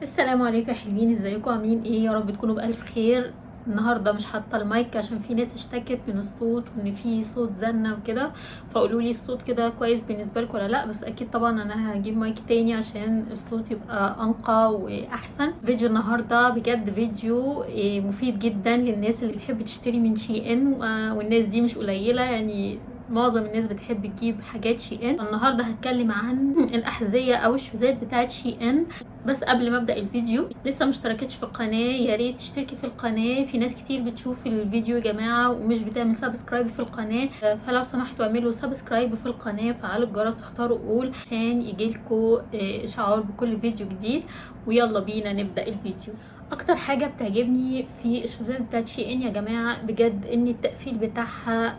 السلام عليكم يا حلوين، ازيكم؟ عاملين ايه؟ يا رب تكونوا بألف خير. النهارده مش حاطه المايك عشان في ناس اشتكت من الصوت وان في صوت زنه وكده، فقولوا لي الصوت كده كويس بالنسبة لكم ولا لا. بس اكيد طبعا انا هجيب مايك تاني عشان الصوت يبقى انقى واحسن. فيديو النهارده بجد فيديو مفيد جدا للناس اللي بتحب تشتري من SHEIN، والناس دي مش قليله، يعني معظم الناس بتحب تجيب حاجات SHEIN. النهارده هتكلم عن الاحذية او الشوزات بتاعت SHEIN. بس قبل ما ابدا الفيديو، لسه مشتركتش في القناة يا ريت تشتركي في القناه. في ناس كتير بتشوف الفيديو يا جماعة ومش بتعمل subscribe في القناه، فلو سمحتوا اعملوا subscribe في القناه، فعلوا الجرس، اختاروا all عشان يجيلكوا اشعار بكل فيديو جديد. ويلا بينا نبدا الفيديو. اكتر حاجة بتعجبني في الشوزات بتاعت SHEIN يا جماعة بجد ان التقفيل بتاعها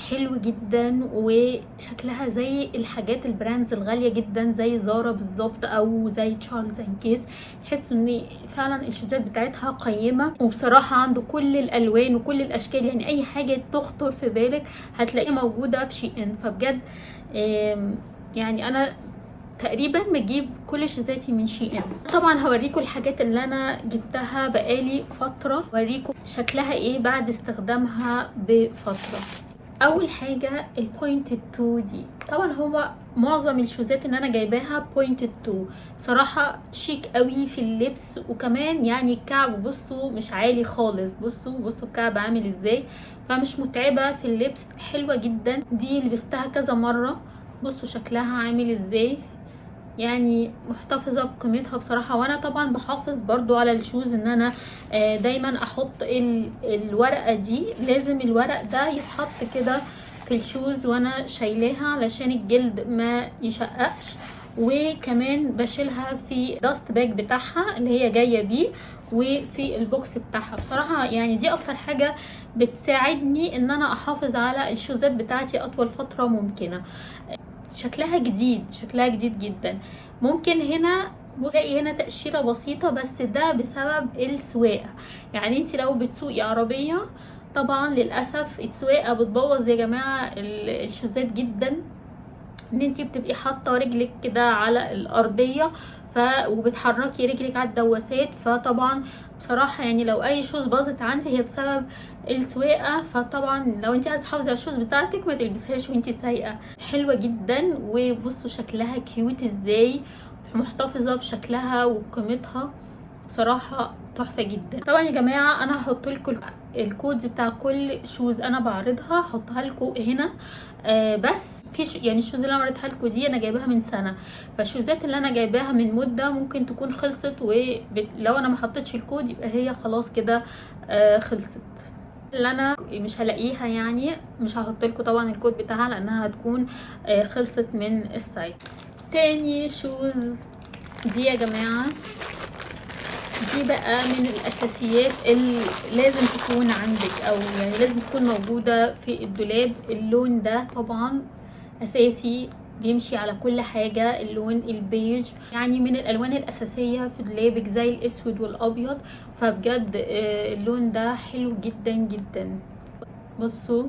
حلو جدا، وشكلها زي الحاجات ال brands الغالية جدا زي Zara بالظبط او زي Charles and Keith. تحسوا ان فعلا الشوزات بتاعتها قيمه، وبصراحة عنده كل الالوان وكل الاشكال، يعني اي حاجة تخطر في بالك هتلاقيها موجودة في SHEIN. فبجد يعني انا تقريبا بجيب كل شوزاتي من SHEIN. طبعا هوريكم الحاجات اللي انا جبتها بقالي فتره، هوريكم شكلها ايه بعد استخدامها بفتره. اول حاجة ال pointed toe دي، طبعا هو معظم الشوزات اللي انا جايباها pointed toe، صراحة شيك قوي في اللبس، وكمان يعني الكعب بصوا مش عالي خالص، بصوا بصوا الكعب عامل ازاي، فمش متعبة في اللبس، حلوة جدا. دي لبستها كذا مرة، بصوا شكلها عامل ازاي، يعني محتفظة بقيمتها بصراحة. وانا طبعا بحافظ برضو على ال shoes ان انا دايما احط الورقة دي، لازم الورق ده يتحط كده في ال shoes وانا شايلاها علشان الجلد ما يشققش، وكمان بشيلها في dust bag بتاعها اللي هي جاية بيه وفي ال box بتاعها. بصراحة يعني دي اكتر حاجة بتساعدني ان انا احافظ على الشوزات بتاعتي اطول فترة ممكنة. شكلها جديد، شكلها جديد جدا. ممكن هنا تلاقي هنا تقشيرة بسيطة، بس ده بسبب السواقة. يعني انت لو بتسوقي عربية طبعا للأسف السواقة بتبوظ يا جماعة الشوزات جدا، ان انت بتبقي حاطه رجلك كده على الارضية وبتحركي رجلك على الدواسات. فطبعا بصراحة يعني لو اي shoes باظت عندي هي بسبب السواقه. فطبعا لو انت عايزه تحافظي على ال shoes بتاعتك ما تلبسهاش وانت سايقه. حلوة جدا، وبصوا شكلها cute ازاي، محتفظة بشكلها وقيمتها، بصراحة تحفة جدا. طبعا يا جماعة انا هحط لكم ال codes بتاع كل shoes انا بعرضها، هحطها لكم هنا. بس في يعني ال shoes اللي انا وريتها لكم دي انا جايباها من سنه، فالشوزات اللي انا جايباها من مده ممكن تكون خلصت، ولو انا ما حطيتش الكود يبقى هي خلاص كده خلصت. اللي انا مش هلاقيها يعني مش هحط لكم طبعا الكود بتاعها لانها هتكون خلصت من ال site. تاني shoes دي يا جماعة، دي بقى من الاساسيات اللي لازم تكون عندك او يعني لازم تكون موجودة في الدولاب. اللون ده طبعا اساسي، بيمشي على كل حاجة. اللون البيج يعني من الالوان الاساسية في دولابك زي الاسود والابيض. فبجد اللون ده حلو جدا جدا. بصوا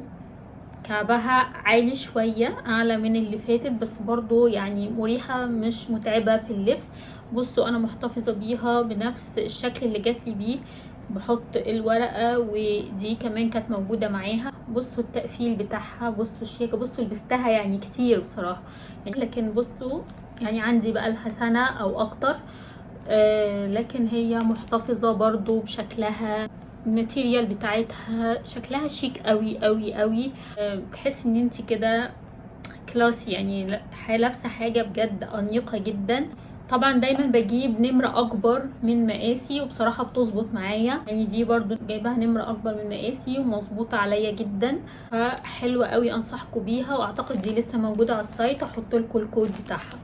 كعبها عالي شوية اعلى من اللي فاتت، بس برضو يعني مريحة مش متعبة في اللبس. بصوا انا محتفظة بيها بنفس الشكل اللي جاتلي بيه، بحط الورقة، ودي كمان كانت موجودة معاها. بصوا التقفيل بتاعها، بصوا الشياكة، بصوا لبستها يعني كتير بصراحة يعني، لكن بصوا يعني عندي بقالها سنة او اكتر، لكن هي محتفظة برضو بشكلها. ال material بتاعتها شكلها شيك قوي قوي قوي، تحس ان انت كده classy، يعني لابسه حاجة بجد انيقه جدا. طبعا دايما بجيب نمرة اكبر من مقاسي وبصراحة بتظبط معايا، يعني دي برضو جايباها نمرة اكبر من مقاسي ومظبوطة عليا جدا، فحلوة قوي، انصحكم بيها. واعتقد دي لسه موجودة على ال site، احط لكم الكود بتاعها.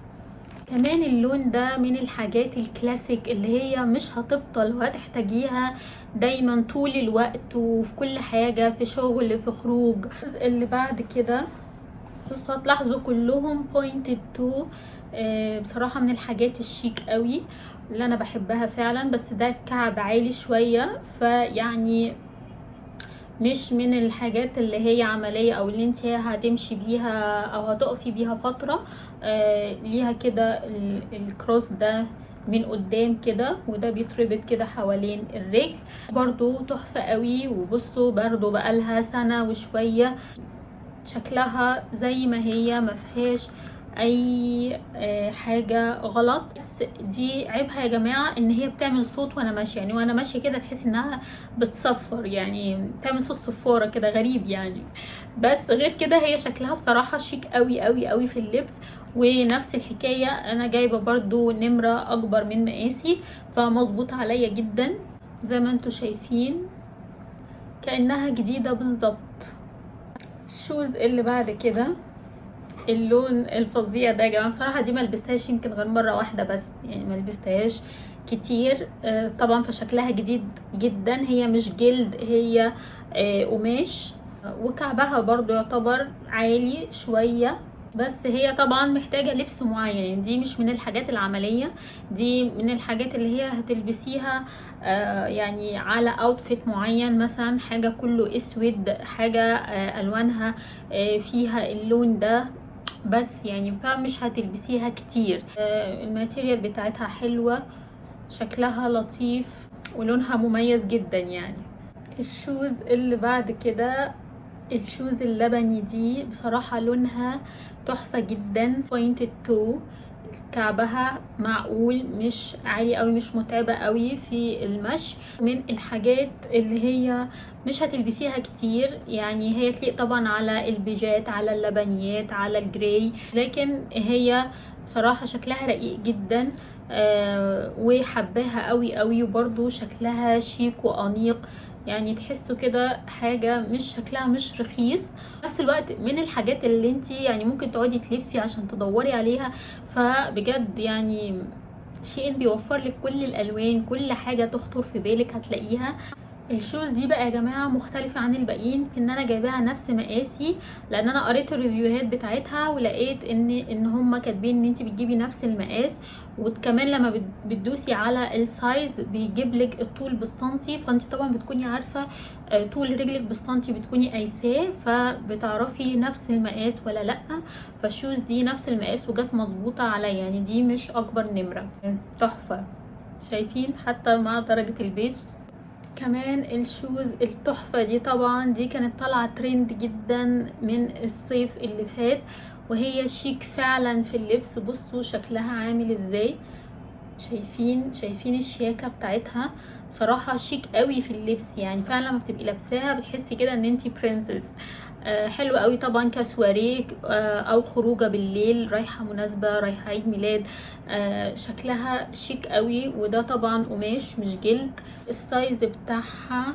كمان اللون ده من الحاجات الكلاسيك اللي هي مش هتبطل وهتحتاجيها دايما طول الوقت وفي كل حاجة، في شغل، في خروج. اللي بعد كده بصوا هتلاحظوا كلهم pointed toe، بصراحة من الحاجات الشيك قوي اللي انا بحبها فعلا. بس ده كعب عالي شوية، فيعني مش من الحاجات اللي هي عملية او اللي انت هتمشي بيها او هتقفي بيها فترة. ليها كده ال cross ده. من قدام كده، وده بيتربط كده حوالين الرجل، برضو تحفة قوي. وبصوا برضو بقالها سنة وشوية، شكلها زي ما هي، ما فيهاش اي حاجة غلط. بس دي عيبها يا جماعة ان هي بتعمل صوت وانا ماشية، يعني وانا ماشية كده تحس انها بتصفر، يعني بتعمل صوت صفارة كده غريب يعني. بس غير كده هي شكلها بصراحة شيك قوي قوي قوي في اللبس. ونفس الحكاية انا جايبة برضو نمرة اكبر من مقاسي، فمظبوط عليا جدا زي ما انتوا شايفين، كأنها جديدة بالظبط. ال shoes اللي بعد كده اللون الفظيع ده يا جماعة، بصراحة دي ما لبستهاش يمكن غير مرة واحدة بس، يعني ما لبستهاش كتير. طبعا فشكلها جديد جدا. هي مش جلد، هي قماش، وكعبها برضو يعتبر عالي شوية، بس هي طبعا محتاجة لبس معين، يعني دي مش من الحاجات العملية، دي من الحاجات اللي هي هتلبسيها يعني على outfit معين، مثلا حاجة كله اسود، حاجة الوانها فيها اللون ده بس يعني، فمش هتلبسيها كتير. ال material بتاعتها حلوة، شكلها لطيف، ولونها مميز جدا يعني. ال shoes اللي بعد كده ال shoes اللبني دي، بصراحة لونها تحفة جدا، pointed toe، كعبها معقول، مش عالي قوي، مش متعبة قوي في المشي. من الحاجات اللي هي مش هتلبسيها كتير يعني، هي تليق طبعا على البيجات، على اللبنيات، على ال gray، لكن هي بصراحة شكلها رقيق جدا، وحباها قوي قوي، وبرضو شكلها شيك وأنيق، يعني تحسوا كده حاجة مش شكلها مش رخيص. نفس الوقت من الحاجات اللي انتي يعني ممكن تقعدي تلفي عشان تدوري عليها، فبجد يعني SHEIN بيوفر لك كل الالوان، كل حاجة تخطر في بالك هتلاقيها. ال shoes دي بقى يا جماعة مختلفة عن الباقيين في ان انا جايباها نفس مقاسي، لان انا قريت ال review هات بتاعتها ولقيت ان هم كاتبين ان انت بتجيبي نفس المقاس، وكمان لما بتدوسي على ال size بيجيب لك الطول بالسنتي، فانت طبعا بتكوني عارفه طول رجلك بالسنتي، بتكوني قايساه، فبتعرفي نفس المقاس ولا لا. فال shoes دي نفس المقاس وجت مظبوطة عليا، يعني دي مش اكبر نمره. تحفة، شايفين حتى مع درجه البيج. كمان ال shoes التحفة دي طبعا دي كانت طالعة ترند جدا من الصيف اللي فات، وهي شيك فعلا في اللبس. بصوا شكلها عامل ازاي، شايفين الشياكة بتاعتها، بصراحة شيك قوي في اللبس، يعني فعلا لما بتبقي لابساها بتحسي كده ان انتي princess. حلوة قوي طبعا كسواريه، او خروجة بالليل، رايحة مناسبة، رايحة عيد ميلاد. شكلها شيك قوي، وده طبعا قماش مش جلد. ال size بتاعها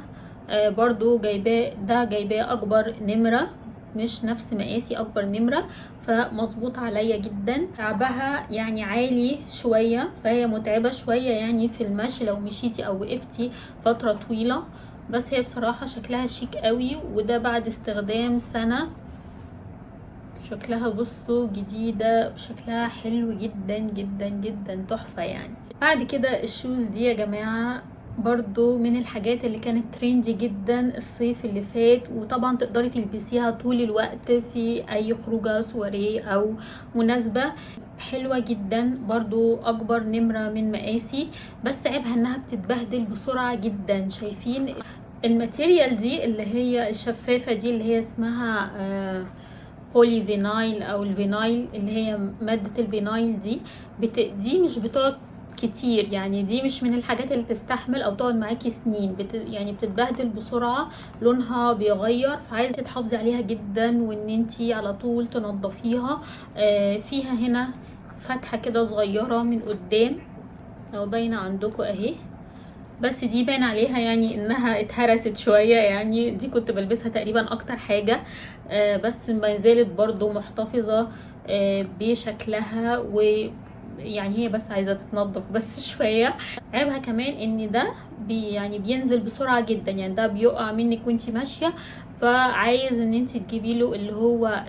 برضو جايباه، ده جايباه اكبر نمرة، مش نفس مقاسي، اكبر نمرة، فمظبوط عليا جدا. كعبها يعني عالي شوية، فهي متعبة شوية يعني في المشي لو مشيتي او وقفتي فترة طويلة، بس هي بصراحة شكلها شيك قوي. وده بعد استخدام سنة، شكلها بصوا جديدة وشكلها حلو جدا جدا جدا، تحفة يعني. بعد كده ال shoes دي يا جماعة برضو من الحاجات اللي كانت trendy جدا الصيف اللي فات، وطبعا تقدري تلبسيها طول الوقت في اي خروجة سواريه او مناسبة. حلوة جدا برضو، اكبر نمرة من مقاسي، بس عيبها انها بتتبهدل بسرعة جدا. شايفين ال material دي اللي هي الشفافة دي اللي هي اسمها poly vinyl او ال vinyl، اللي هي مادة ال vinyl دي، دي مش بتقعد كتير يعني، دي مش من الحاجات اللي تستحمل او تقعد معاكي سنين، يعني بتتبهدل بسرعة، لونها بيغير، فعايزة تحافظي عليها جدا وان انتي على طول تنظفيها. فيها هنا فتحة كده صغيرة من قدام لو باينة عندكم اهي، بس دي باين عليها يعني انها اتهرست شوية، يعني دي كنت بلبسها تقريبا اكتر حاجة، بس ما زالت برضو محتفظة بشكلها، و يعني هي بس عايزة تتنظف بس شوية. عيبها كمان ان ده يعني بينزل بسرعة جدا، يعني ده بيقع منك وانتي ماشية، فعايز ان انتي تجيبي له اللي هو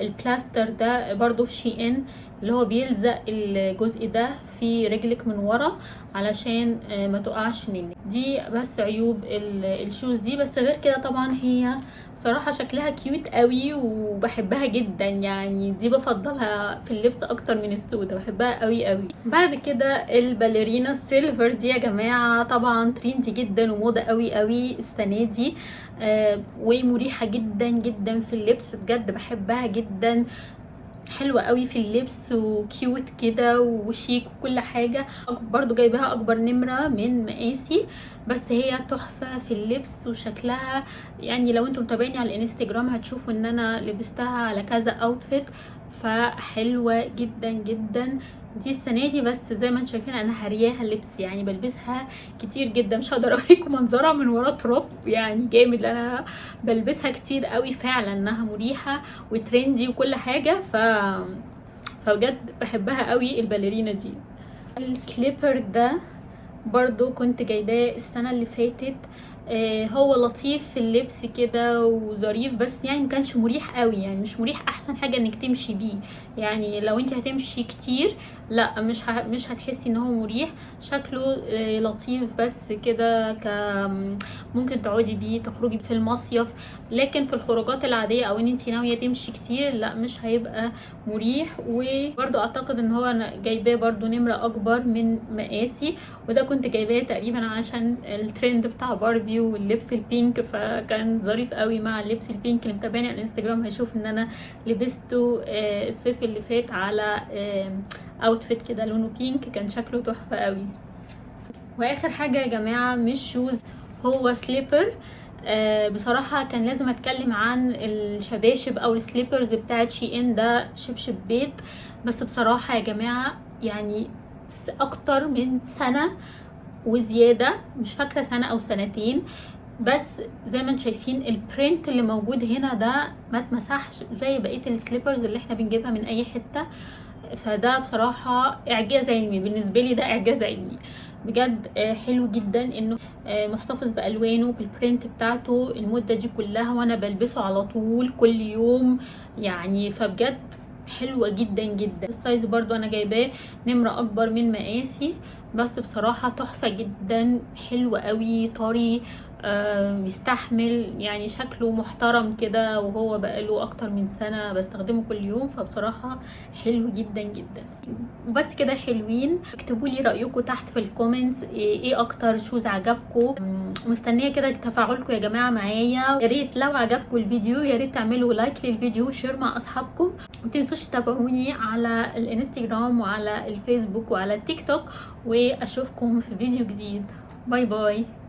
البلاستر ده برضو في SHEIN، اللي هو بيلزق الجزء ده في رجلك من ورا علشان ما تقعش منك. دي بس عيوب ال shoes دي، بس غير كده طبعا هي صراحة شكلها cute قوي وبحبها جدا، يعني دي بفضلها في اللبس اكتر من السودة، بحبها قوي قوي. بعد كده الباليرينا ال silver دي يا جماعة طبعا trendy جدا وموضة قوي قوي السنة دي، ومريحة جدا جدا في اللبس، بجد بحبها جدا، حلوة قوي في اللبس و cute كده وشيك وكل حاجة. برضو جايباها اكبر نمرة من مقاسي، بس هي تحفة في اللبس وشكلها، يعني لو انتم متابعيني على الانستجرام هتشوفوا ان انا لبستها على كذا outfit، فحلوة جدا جدا دي السنة دي. بس زي ما انتم شايفين انا هرياها اللبس، يعني بلبسها كتير جدا، مش هقدر اوريكم منظرها من ورا تراب يعني جامد، انا بلبسها كتير قوي فعلا، انها مريحة و trendy وكل حاجة، فبجد بحبها قوي الباليرينا دي. ال slipper ده برضو كنت جايباه السنة اللي فاتت، هو لطيف في اللبس كده وظريف، بس يعني ما كانش مريح قوي، يعني مش مريح احسن حاجة انك تمشي بيه، يعني لو انت هتمشي كتير لا مش هتحسي ان هو مريح. شكله لطيف بس كده، ممكن تقعدي بيه تخرجي في المصيف، لكن في الخروجات العادية او ان انت ناوية تمشي كتير لا مش هيبقى مريح. وبرده اعتقد ان هو انا جايباه برده نمرة اكبر من مقاسي، وده كنت جايباه تقريبا عشان الترند بتاع باربي واللبس ال pink، فكان ظريف قوي مع اللبس ال pink. اللي متابعني على الانستجرام هيشوف ان انا لبسته الصيف اللي فات على outfit كده لونه pink، كان شكله تحفة قوي. واخر حاجة يا جماعة مش shoes، هو slipper. بصراحة كان لازم اتكلم عن الشباشب او ال slippers بتاعت شي ان، ده شبشب بيت، بس بصراحة يا جماعة يعني اكتر من سنة وزيادة، مش فاكرة سنة او سنتين، بس زي ما انتم شايفين ال print اللي موجود هنا ده ما اتمسحش زي بقية ال slippers اللي احنا بنجيبها من اي حتة، فده بصراحة اعجاز علمي بالنسبة لي، ده اعجاز علمي بجد. حلو جدا انه محتفظ بالوانه بال print بتاعته المدة دي كلها، وانا بلبسه على طول كل يوم يعني، فبجد حلوة جدا جدا. ال size برضو انا جايباه نمرة اكبر من مقاسي، بس بصراحة تحفة جدا، حلو قوي، طري، بيستحمل، يعني شكله محترم كده، وهو بقاله اكتر من سنة بستخدمه كل يوم، فبصراحة حلو جدا جدا. وبس كده حلوين. اكتبوا لي رأيكم تحت في ال comments، ايه اكتر shoes عجبكم، مستنية كده تفاعلكم يا جماعة معايا. يا ريت لو عجبكم الفيديو يا ريت تعملوا like للفيديو و share مع اصحابكم، ومتنسوش تتابعوني على الانستجرام وعلى الفيسبوك وعلى التيك توك، واشوفكم في فيديو جديد. bye bye.